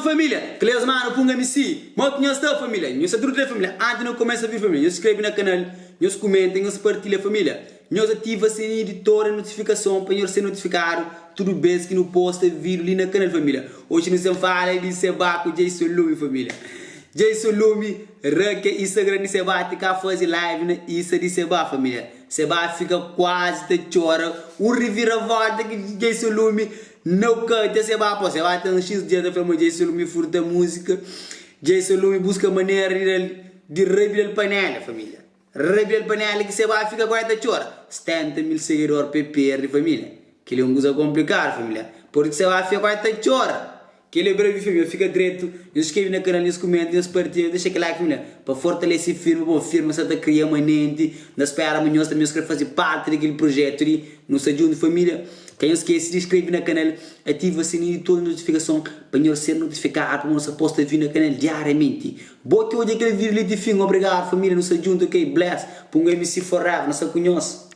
Salve família, Cleus Mano Punga MC, Mo ki nhos sta família? Nhos sta tudu dretu família? Antis nu kumesa vídiu família, nhos skrebe na kanal, nhos kumenta, nhos partilha família, nhos ativa sininhu di torre notifikason pa nhos ser notifikadu tudu bes ki nu posta vídiu li na kanal família. Oji nu sen fala di Sebah ku Djayson Lumi família. Djayson Lumi rakia Instagram di Sebah ti ka fazi live na Insta di Sebah família. Sebah fika kuazi ta txora, un reviravolta ki Djayson Lumi Nau ka dja Sebah po Sebah ten xis dia ta fla ma Djayson Lumi furta múzika Djayson Lumi buska manera di dal di rabida-l panela família rabida-l panela ki Sebah fika ku el ta txora 70 mil segidor pa e perde família kel-li é un kuza konplikadu família pur ki Sebah fika ku el ta txora kel-li é bravi família fika dretu nhos skrebe na kanal nhos kumenta nhos partilha nhos dexa kel like família pa fortalese firma pamodi firma sa ta kria manenti N ta spera ma nhos tanbe nhos kre faze parti di kel projetu li. Nu sta djuntu família. Ka nhos skese di inskreve na kanal, ativa sininhu di tudu notifikason pa nhos ser notifikadu pamodi nu sta posta vídiu na kanal diariamenti. Bo ki odja kel vídiu li ti fin, obrigadu família. Nu sta djuntu ok. Bless. Pungo MC forever. Nu sta ku nhos.